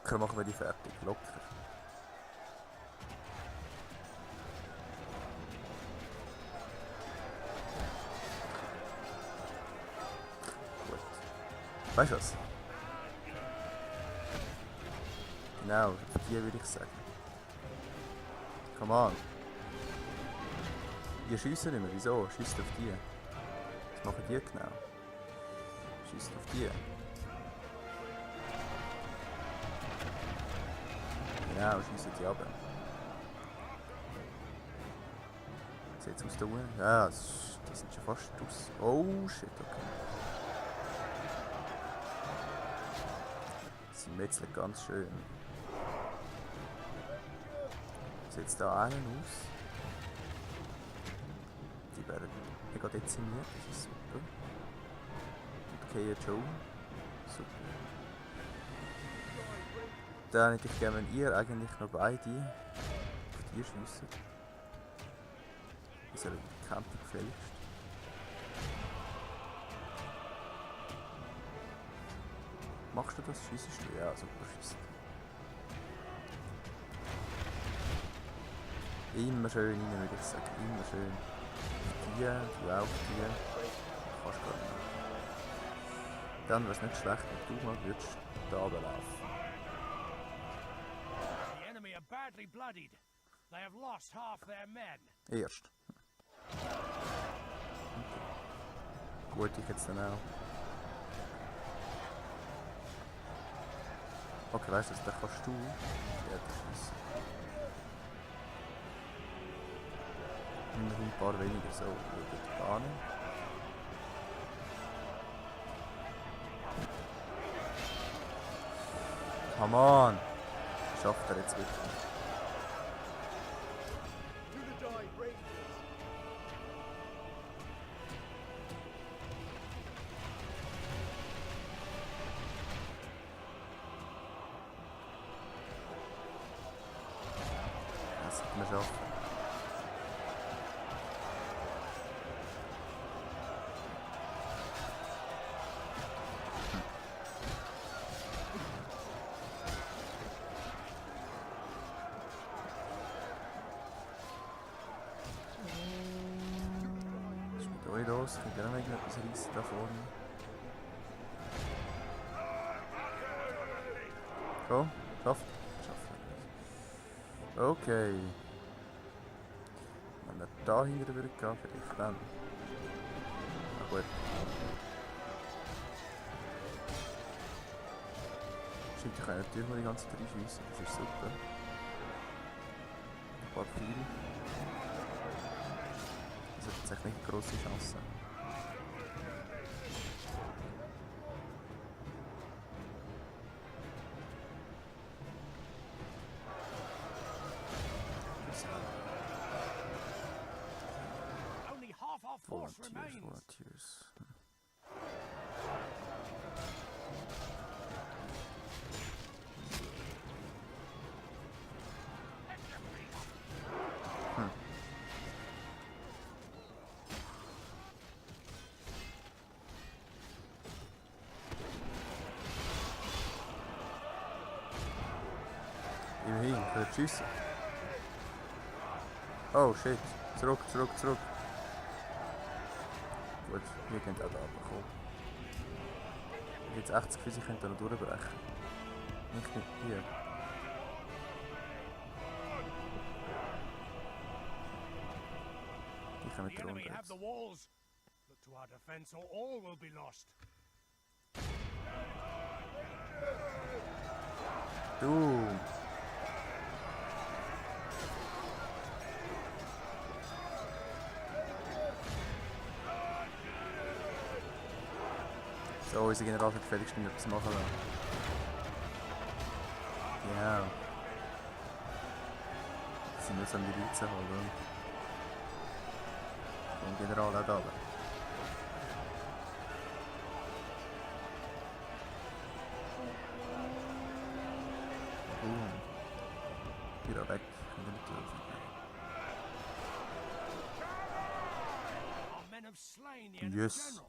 Locker machen wir die fertig. Locker. Gut. Weißt du was? Genau, auf die würde ich sagen. Come on. Die schiessen nicht mehr. Wieso? Schiesst auf die. Was machen die genau? Schiesst auf die. Genau, schiessen die runter. Sieht es aus da unten? Ja, die sind schon fast aus. Oh shit, okay. Sie metzeln ganz schön. Sieht es da einen aus? Die werden mega dezimiert, das ist super. Und K.O. Super. Dann hätte ich gerne, wenn ihr eigentlich noch beide auf die schiessen. Die sollen campen gefälligst. Machst du das? Schiessest du? Ja, super schiessen. Immer schön rein, würde ich sagen. Immer schön. Die, du auch die. Kannst gar nicht. Dann wäre es nicht schlecht, wenn du mal würdest da runterlaufen. Erst. Okay. Gut, ich jetzt dann auch. Okay, weißt du, da kannst du die schiessen. Noch ein paar weniger, so über die Bahn. Come on! Schafft er jetzt wirklich. Das sollte man schaffen. Los, ich kann auch etwas reissen da vorne. Komm, schafft. Okay. Wenn er da hinten würde gehen, vielleicht dann. Na gut. Shit, ich kann natürlich mal die ganze Zeit reinschiessen, das ist super. Ein paar Pfeile. Das hat jetzt echt nicht eine grosse Chance. Volunteers. Immerhin, ich kann schiessen. Oh shit, zurück. Gut, wir können auch da runterkommen. Ich habe jetzt echt das Gefühl, sie können da noch durchbrechen. Nicht hier. Die kommen mit der Runde jetzt. Du! So, unser General wird gefälligst nicht etwas machen lassen. Genau. Sie müssen an die Reize holen. Und den General auch da. Wieder weg. Yes.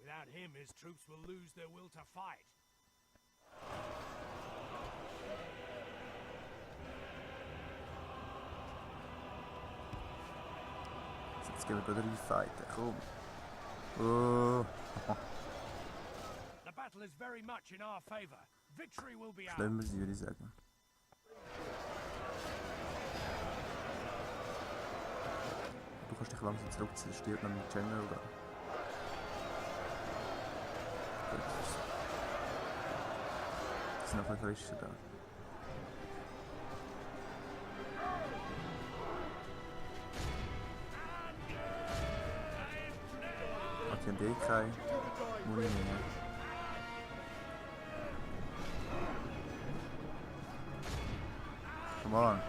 Without him, his troops will lose their will to fight. Jetzt gehen wir gerade reinfighten, komm. Oh. The battle is very much in our favor. Victory will be ours. Schlimmer sie, würde ich sagen. Du kannst dich langsam zurückziehen, es stirbt noch mit General da. Gut, es sind noch ein frischer da. Die haben eh keine Muni mehr. Come on.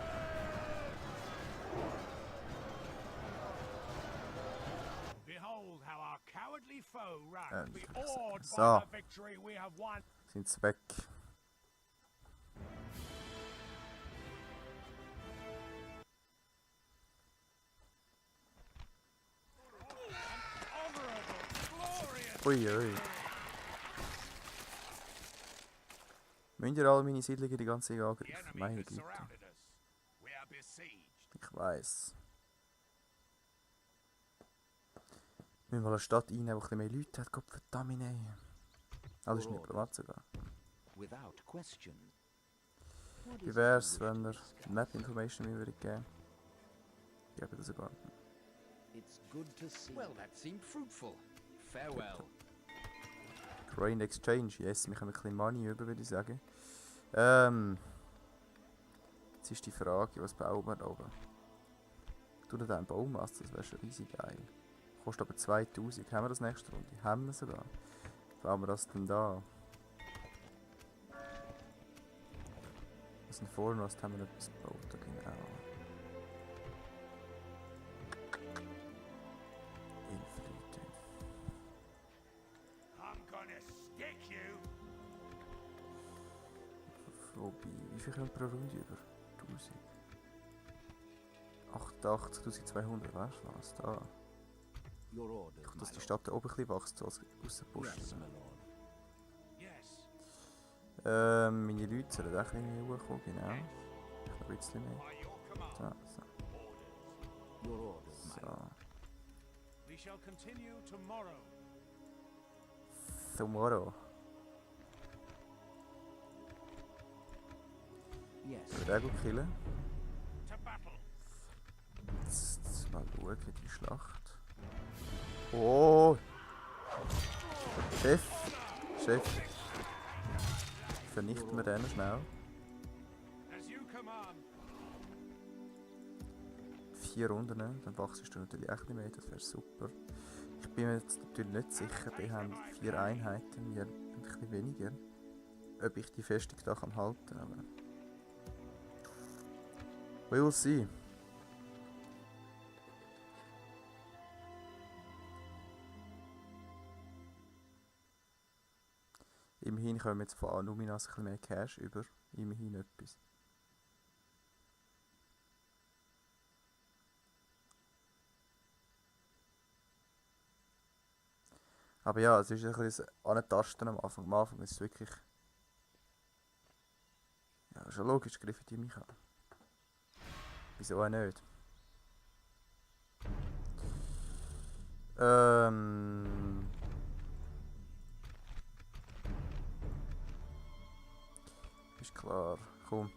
Behold how our cowardly foe ran, be awed So. by the victory we have won. Sind sie weg. Honorable, glorious. Uiui. Müsst ihr alle meine Siedlungen die ganze Zeit The angreifen? enemy Meine has Güte. surrounded us. We are besieged. Ich weiss. Wir müssen mal eine Stadt einnehmen, wo ein bisschen mehr Leute hat. Gott verdammt. Alles ist nicht privat sogar. Without question. Wie wär's, wenn wir Map Information mir würde geben? Ich gebe das sogar. It's good to see. Well, that seemed fruitful. Farewell. Grain Exchange, yes, wir können ein bisschen Money über, würde ich sagen. Jetzt ist die Frage, was bauen wir da oben? Tun wir da einen Baumast, das wäre schon riesig geil. Kostet aber 2000, haben wir das nächste Runde? Haben wir sogar. Bauen wir das denn da? Was ein Vornost haben wir etwas gebaut, da genau. Influte. I'm gonna stick you. Wobei, wie viel kommt pro Runde über? 1000. 88.200, weißt du was? Da. Your orders, Ich, my dass die lord. Stadt da oben ein bisschen wächst, so als Yes, Aussenposten. my lord. Yes. Meine Leute sollen auch ein bisschen mehr hochkommen, genau. Ich noch ein bisschen mehr. By your command. So, Orders. Your orders, my so. lord. We shall continue tomorrow. Tomorrow. Yes. Sollen wir den gut killen? To battle. Jetzt mal schauen, die Schlacht. Oh! Chef! Chef! Vernichten wir den schnell. As you command. 4 Runden, ne? Dann wachst du natürlich echt mehr, das wäre super. Ich bin mir jetzt natürlich nicht sicher, die haben 4 Einheiten, wir ein bisschen weniger. Ob ich die Festung da kann halten, aber... We will see. Immerhin kommen wir jetzt von Anuminas ein bisschen mehr Cash über. Immerhin etwas. Aber ja, es ist ein bisschen Antasten am Anfang. Am Anfang ist es wirklich... Ja, schon logisch, greifen die mich an. Wieso auch nicht? Ist klar, komm.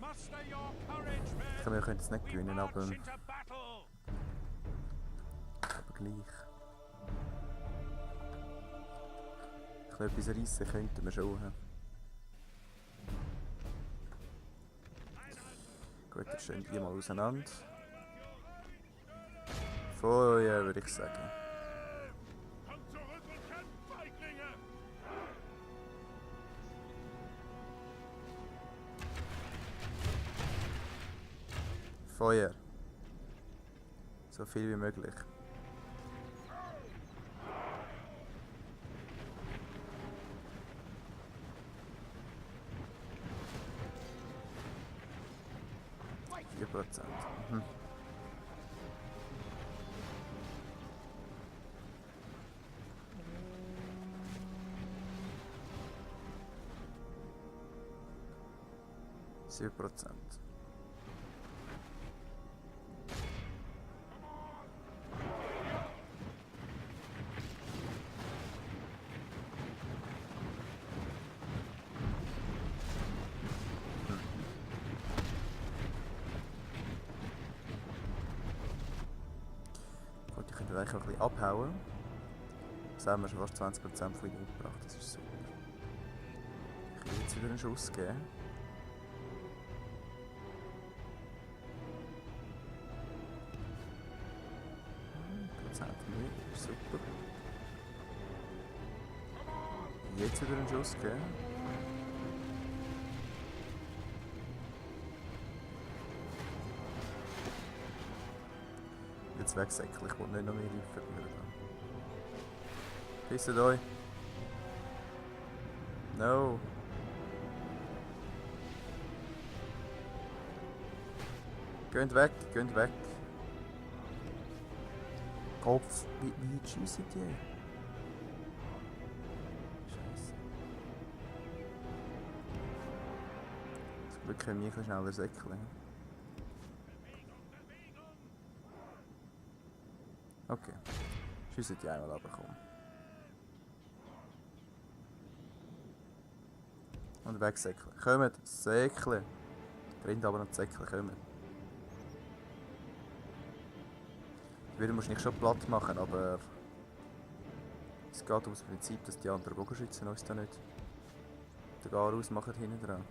Muster your courage, Ich men. glaube, wir können es nicht We gewinnen, march aber into battle. gleich. Etwas reissen könnten wir schon. He? Gut, jetzt stehen die mal auseinander. Feuer, würde ich sagen. Kommt zurück und kämpft, Feiglinge. Feuer. So viel wie möglich. %. Mhm. 7%. Gut, ich könnte eigentlich auch ein bisschen abhauen. Jetzt haben wir schon fast 20% von ihnen umgebracht, das ist super. Ich kann jetzt wieder einen Schuss geben. Prozent mehr, ist super. Jetzt wieder einen Schuss geben. Jetzt wegsäckeln, ich will nicht noch mehr Leute verlieren. Pisst euch! No! Geht weg, geht weg! Kopf, wie schiessen die? Scheiße. Zum Glück können wir ein bisschen schneller säckeln. Okay. Schiessen die einmal runterkommen. Und wegsäckeln. Kommt, säckeln. Rind aber noch säckeln, kommt. Die würde wahrscheinlich schon platt machen, aber es geht um das Prinzip, dass die anderen Bogenschützen uns da nicht den Gar ausmachen hinten dran.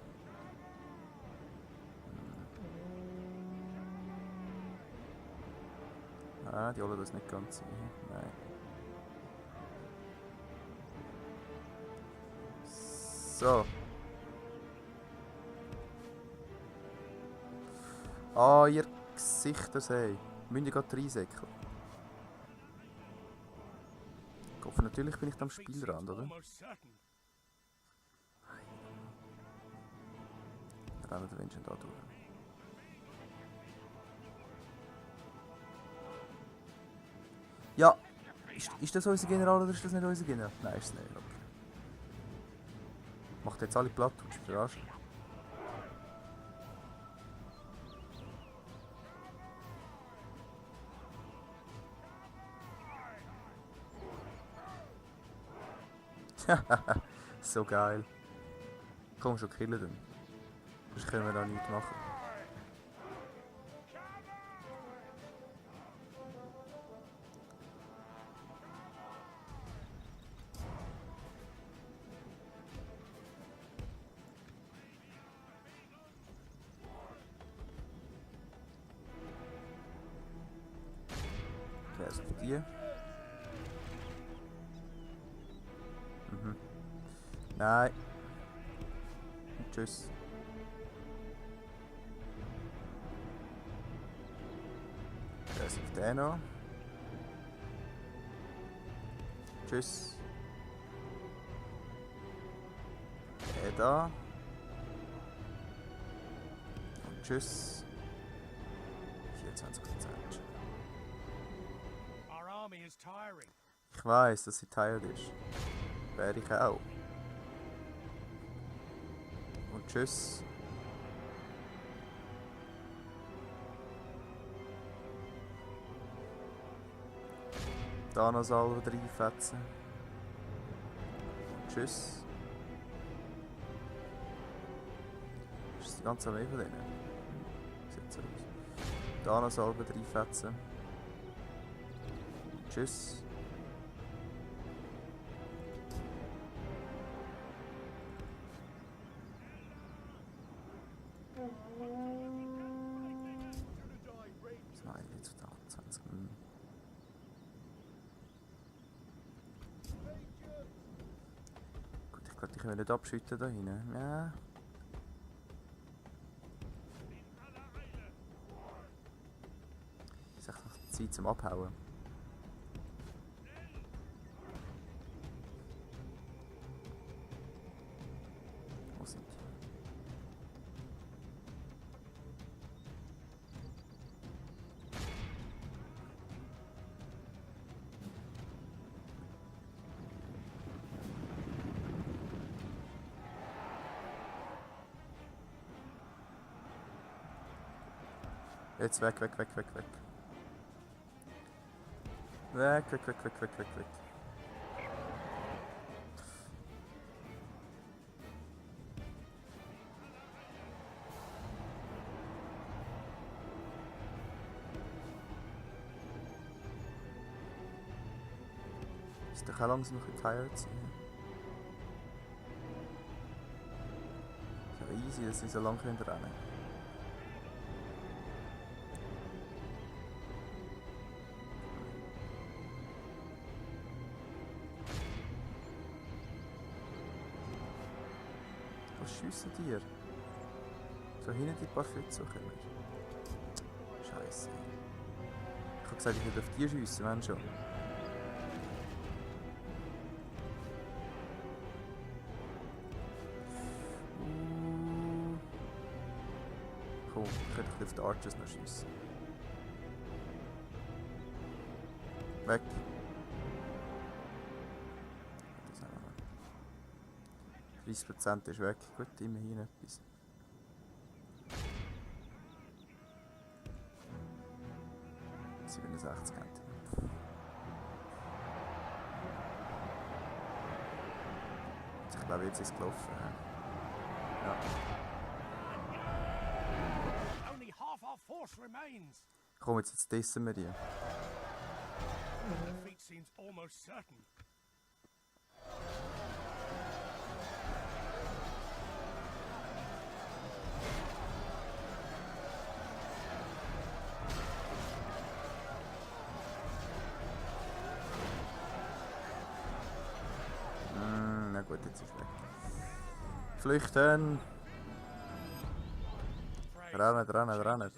Ah, die holen das nicht ganz ein. Nein. So. Ah, ihr Gesichter seht. Müsst ihr gerade reinsäckeln. Ich hoffe, natürlich bin ich am Spielrand, oder? Almost certain. Dann rennen wir den da durch. Ja, ist das unser General oder ist das nicht unser General? Nein, ist es nicht. Okay. Macht jetzt alle platt, du bist verarscht. So geil. Komm schon, killen den. Sonst können wir da nichts machen. Okay, also für die. Nein. Und tschüss. Das ist auf den noch. Tschüss. Der da. Und tschüss. 24%. Our army is tiring. Ich weiss, dass sie tired ist. Wäre ich auch. Und tschüss. Da noch Salve reinfetzen. Und tschüss. Ist das die ganze Armee von denen? Sieht so aus. Da noch Salve reinfetzen. Und tschüss. Jetzt 28. Gut, ich glaube, die können wir nicht abschütten da hinten. Ja. Ist echt noch Zeit zum Abhauen. Wo sind die? Jetzt weg, weg, weg, weg, weg. Weg, weg, weg, weg, weg, weg, weg. Ist doch auch langsam noch ein tired sein. So easy, dass sie so lange rennen können. Was schiessen dir? So hinten die paar Fütze kommen. Scheiße. Ich habe gesagt, ich würde auf die schiessen, wenn schon. Komm, ich könnte auf die Archers noch schiessen. Weg. Das haben wir noch. 30% ist weg. Gut, immerhin etwas. Ich glaube, jetzt ist es gelaufen. Ja. Only half our force remains. Komm, jetzt dissen wir die. Defeat seems almost certain. Na gut, jetzt ist es weg. Flüchten! Rennen, rennen, rennen!